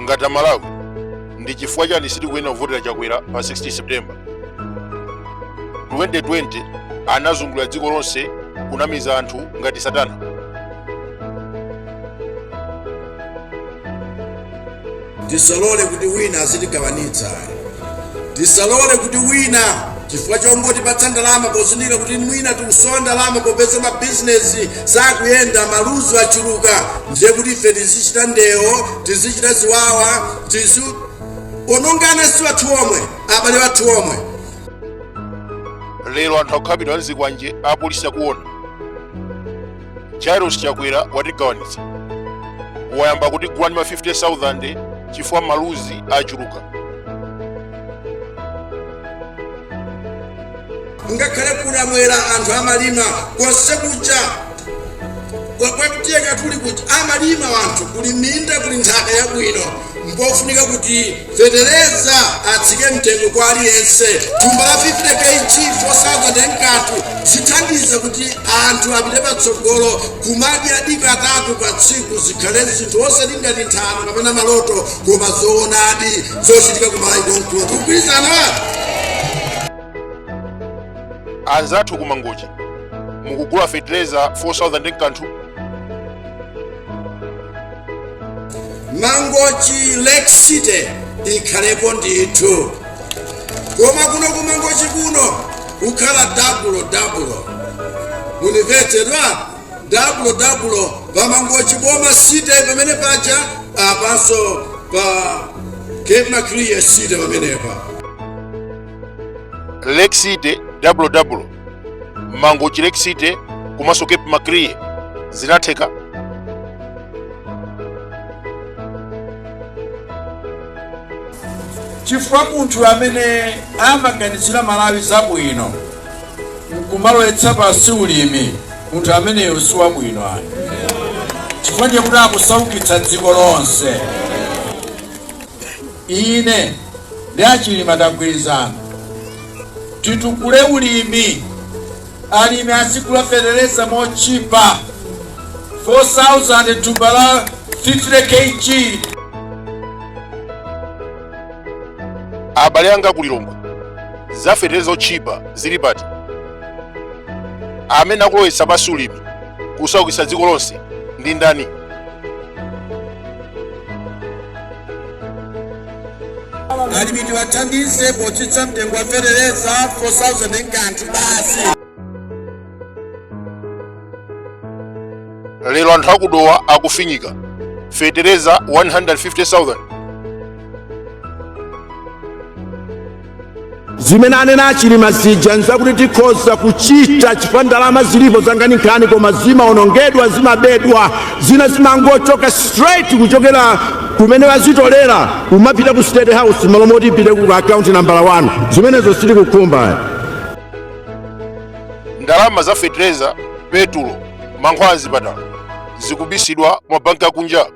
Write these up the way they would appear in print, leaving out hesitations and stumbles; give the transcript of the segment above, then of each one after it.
Ngati Amalawi, ndi chifukwa chani sitikuyenera kuvotera Chakwera pa 16 September 2020? Anazungulira dziko lonse kunamiza anthu ngati satana. Tisalole kuti wina azitigawanitsa. Tisalole kuti wina chifukwa chongotipatsa ndalama, pozindikira kuti mwina tikusowa ndalama popeza mabizinesi sakuyenda, maluzi achuluka, ndiye kuti ife tizichita ndewo, tizichita ziwawa, tizionongana si wathu omwe, abale wathu omwe. Lero anthu akukhapidwa ndi zikwanje, apolisi akuona. Jairos Chakwera watigawanitsa, wayamba kutigula ndi ma 50,000 chifukwa maluzi achuluka. Ngakhale kunamwera anthu amalima konse kuja kwakutiyeka tuli kuti amalima anthu, kuli minda, kuli nthaka yabwino. Mpofunika kuti fetereza atsike mtengo kwa aliyense. Thumba la 50 kg 4000 nkanthu, zithandiza kuti anthu apite patsogolo kumadya katatu pa tsiku. Zikhale zinthu osati ngati nthano kapena maloto, koma zoonadi zochitika ku Malawi konkuno. Tikugwirizana? Anzathu ku Mangochi mukugula fetereza 4000 nkanthu. Mangochi Lake City ikhalepo ndithu, koma kuno ku Mangochi kuno kukhala double double. Munimvetsedwa? Double double pa Mangochi Boma City pamene paja, apanso pa Cape Maclear City pamenepa. Lake City double double, Mangochi Lake City komanso Cape Maclear zinatheka. Chifukwa munthu amene amaganizira Malawi zabwino nkumalowetsa pasi ulimi, munthu ameneyo si wabwino ayi, chifukwa ndiye kuti akusaukitsa dziko lonse. Ine ndi aChilima tagwirizana titukule ulimi, alimi azigula fetereza motchipa, 4000 thumba la 50 kg. Abale anga ku Lilongwe, za fetereza otchipa zili pati? Amene akulowetsa pasi ulimi, kusaukitsa dziko lonse ndi ndani? Alimi tiwathandize potsitsa mtengo wa fetereza 4000 nkanthu basi. Lero anthu akuDowa akufinyika, fetereza 150,000. Zimene anena aChilima zija nzakuti tikhoza kuchita chifukwa ndalama zilipo zankhaninkhani, koma zimaonongedwa, zimabedwa, zina zimangochoka straight kuchokera kumene wazitolera kumapita ku State House malo moti ipite ku account nambala 1. Zimenezo sitikukhumba. Ndalama za fetereza, petulo, mankhwala mzipatala zikubisidwa ku mabanki akunja.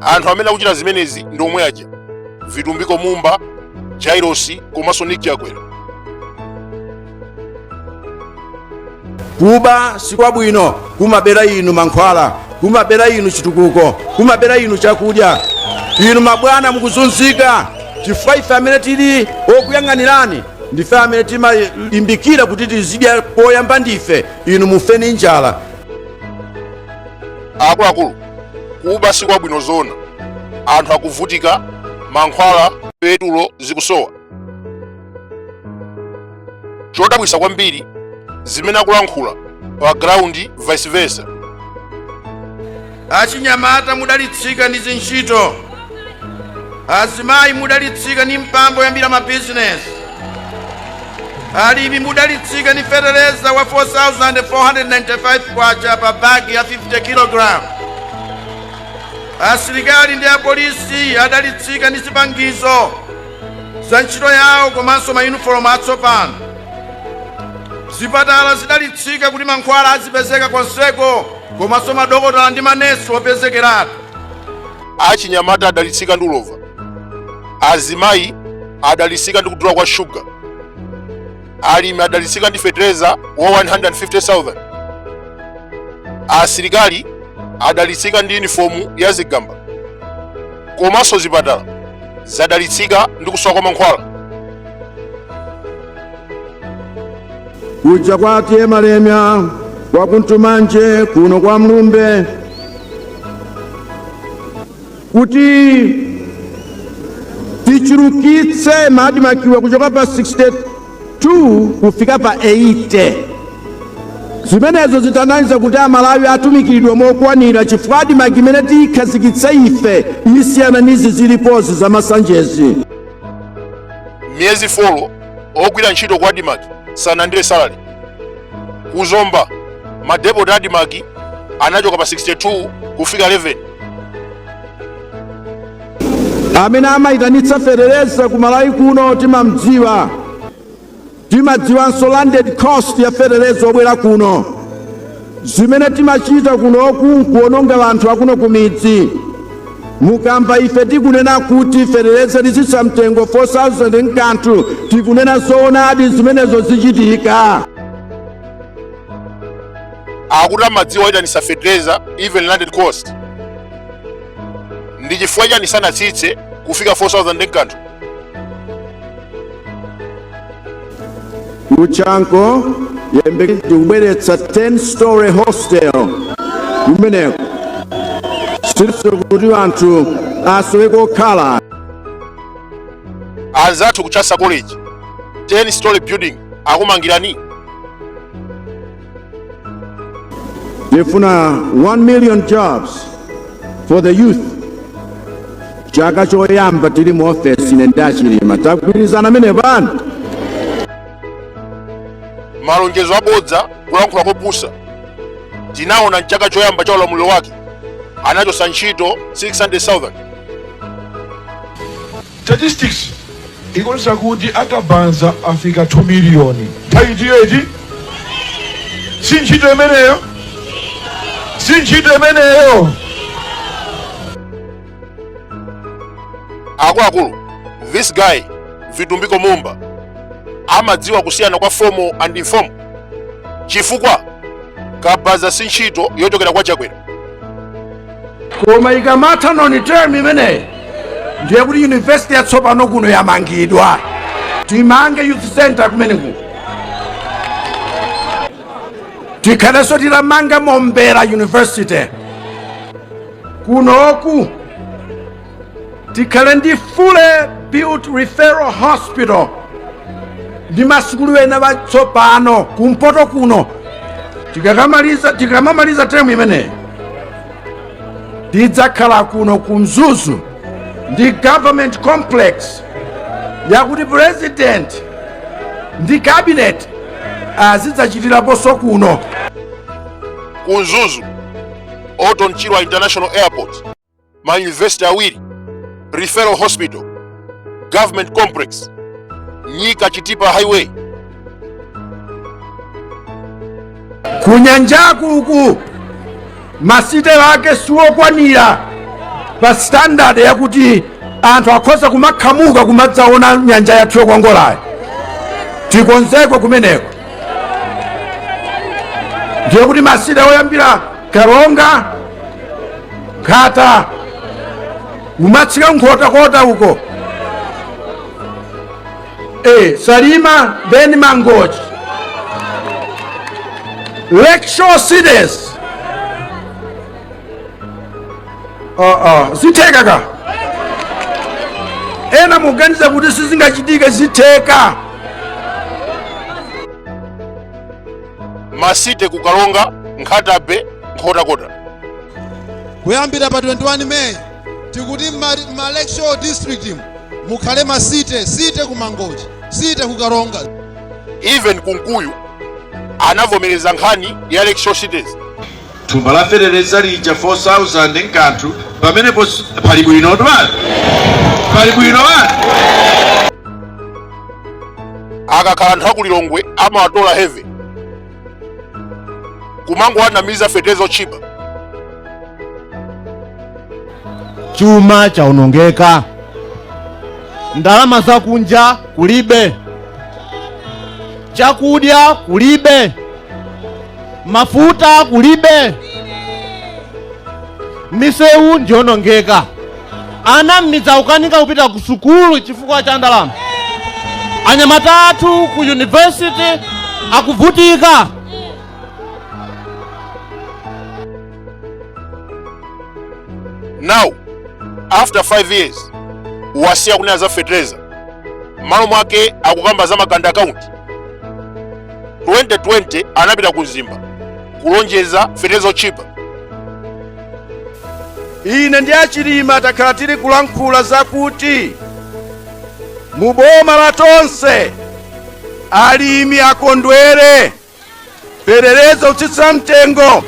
Anthu amene akuchita zimenezi ndi omwe aja Vitumbiko Mumba, Jairosi komanso Nick Chakwera. Kuba sikwabwino, kumabera inu mankhwala, kumabera inu chitukuko, kumabera inu chakudya. Inu mabwana mukuzunzika chifukwa ife amene tili okuyang'anirani ndife amene timalimbikira kuti tizidya poyamba ndife, inu mufe ndi njala. Akuluakulu, kuba sikwabwino zoona. Anthu akuvutika, mankhwala, petulo zikusowa. Chodabwisa kwambiri, zimene akulankhula pa ground vice versa. Achinyamata mudalitsika ndi zintchito, azimayi mudalitsika ndi mpamba oyambira mabizinesi, alimi mudalitsika ndi fetereza wa 4495 kwacha pa bagi ya 50 kg, asilikali ndi apolisi adalitsika ndi zipangizo za ntchito yawo komanso mayunifomu atsopano, zipatala zidalitsika kuti mankhwala azipezeka konseko komanso madokotala ndi manesi opezekeratu. Achinyamata adalitsika ndi ulova, azimayi adalitsika ndi kudula kwa shuga, alimi adalitsika ndi fetereza wa 150,000, asilikali adalitsika ndi yunifomu ya zigamba. Komanso zipatala zadalitsika ndi kusowa kwa mankhwala. Kuja kwa T/A Malemia, kwa Kuntumanje, kuno kwa Mlumbe, kuti tichulukitse ma ADMARC-wa kuchoka pa 62 kufika pa 80. Zimenezo zitanthauza kuti Amalawi atumikiridwa mokwanira, chifukwa ADMARC imene tiyikhazikitse ife isiyana nizi zilipozi za masanjezi. Miyezi 4 ogwira ntchito ku ADMARC sanalandire salary. Ku Zomba madepoti a ADMARC anachoka pa 62 kufika 11. Amene amayitanitsa fetereza ku Malawi kuno timamdziwa, timadziwanso landed cost ya fetereza obwera kuno. Zimene timachita kunoku nkuononga anthu akuno ku midzi. Mukamva ife tikunena kuti fetereza titsitsa mtengo 4000 nkanthu, tikunena zoonadi, zimenezo zichitika. Akuti amadziwa oyitanitsa fetereza, even landed cost. Ndi chifukwa chani sanatsitse kufika 4000 nkanthu? Ku Chanco yembe tikubweretsa 10 story hostel kumeneko, sitinso kuti anthu asowe kokhala. Anzathu ku Chancellor College 10 story building akumangirani. Tifuna 1 million jobs for the youth chaka choyamba tili mu ofesi ine ndi Achilima. Tagwirizana amene pano. Malonjezo abodza, kulankhula kopusa. Tinaona mchaka choyamba cha ulamuliro wake anachotsa ntchito 600,000. Statistics ikuonetsa kuti akabanza afika 2 miliyoni nthawi itiyo iti. Si ntchito imeneyo? Si ntchito imeneyo? Akuluakulu, this guy Vitumbiko Mumba amadziwa kusiyana kwa formal and informal, chifukwa kabaza si ntchito yochokera kwa Chakwera. Koma ikamatha non term imeneyi, ndiye kuti university yatsopano kuno yamangidwa. Timange youth center kumeneku, tikhalenso titamanga Mombera University kunoku, tikhale ndi fully built referral hospital ndi masukulu ena watsopano kumpoto kuno. Tikamamaliza term imeneyi, tidzakhala kuno ku Mzuzu ndi government complex yakuti president ndi cabinet azidzachitiraponso kuno. Ku Mzuzu, Orton Chirwa International Airport, ma university awiri, referral hospital, government complex, Nyika Chitipa Highway. Kunyanjaku uku ma city ake siwokwanira pa standard yakuti anthu akhoza kumakhamuka kumadzaona nyanja yathu yokongolayo. Tikonzeko kumeneko. Ndiye kuti ma city oyambira Karonga, Nkhata, umatsika Nkhotakota uko, Salima, then Mangochi, lakeshore cities. Zitheka ka. Ena muganiza kuti sizingachitike, zitheka. Ma city ku Karonga, Nkhata Bay, Nkhotakota. Kuyambira pa 21 May tikuti ma lakeshore district mukhale ma city, city ku Mangochi, city ku Karonga. Even Kunkuyu anavomereza nkhani ya lakeshore cities. Thumba la fetereza lija 4000 nkanthu pamenepo pali bwino pali pali bwino pali. Akakhala anthu akulilongwe amawatola heavy, kumangowanamiza fetereza otchipa. Chuma chaonongeka, ndalama zakunja kulibe, chakudya kulibe, mafuta kulibe, misewu ndionongeka. Ana m'midzi akukanika kupita ku sukulu chifukwa cha ndalama. Anyamata athu ku university akuvutika. Now after 5 years wasiya kunena za fetereza, malo mwake akukamba za makanda account. 2020 anapita ku Mzimba kulonjeza fetereza otchipa. Ine ndi achilima takhala tili kulankhula zakuti mu boma la Tonse alimi akondwere, fetereza utsitsa mtengo,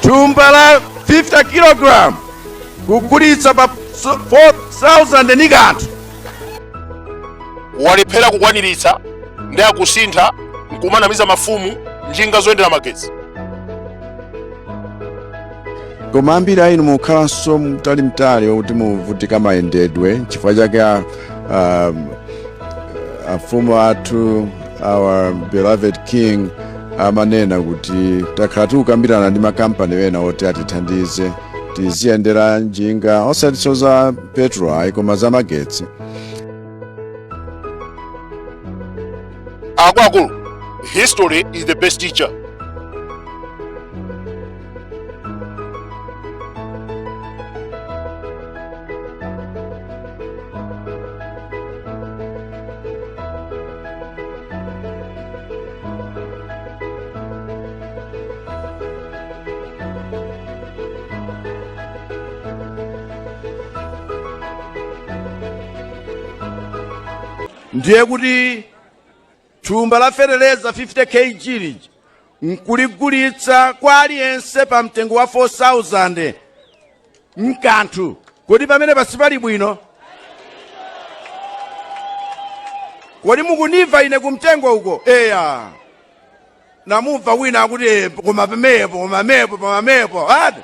thumba la 50 kg kugulitsa pa 4000 ndi kanthu. Walephera kukwaniritsa ndi akusintha nkumanamiza mafumu njinga zoyendera magetsi. Koma ambiri a inu mukhalanso mtalimtali wokuti muvutika mayendedwe, chifukwa chake afumu athu, our beloved king, amanena kuti takhala tikukambirana ndi makampani ena oti atithandize tiziyendera njinga, osatinso za petrol ayi, koma za magetsi. Akuluakulu, history is the best teacher. Ndiye kuti thumba la feteleza 50 kg lija nkuligulitsa kwa aliyense pa mtengo wa 4000 mkanthu, kodi pamene pasipali bwino? Kodi mukunimva ine kumtengo uko? Eya, namumva wina akuti, koma pamepo, koma mepo, pamamepo ati.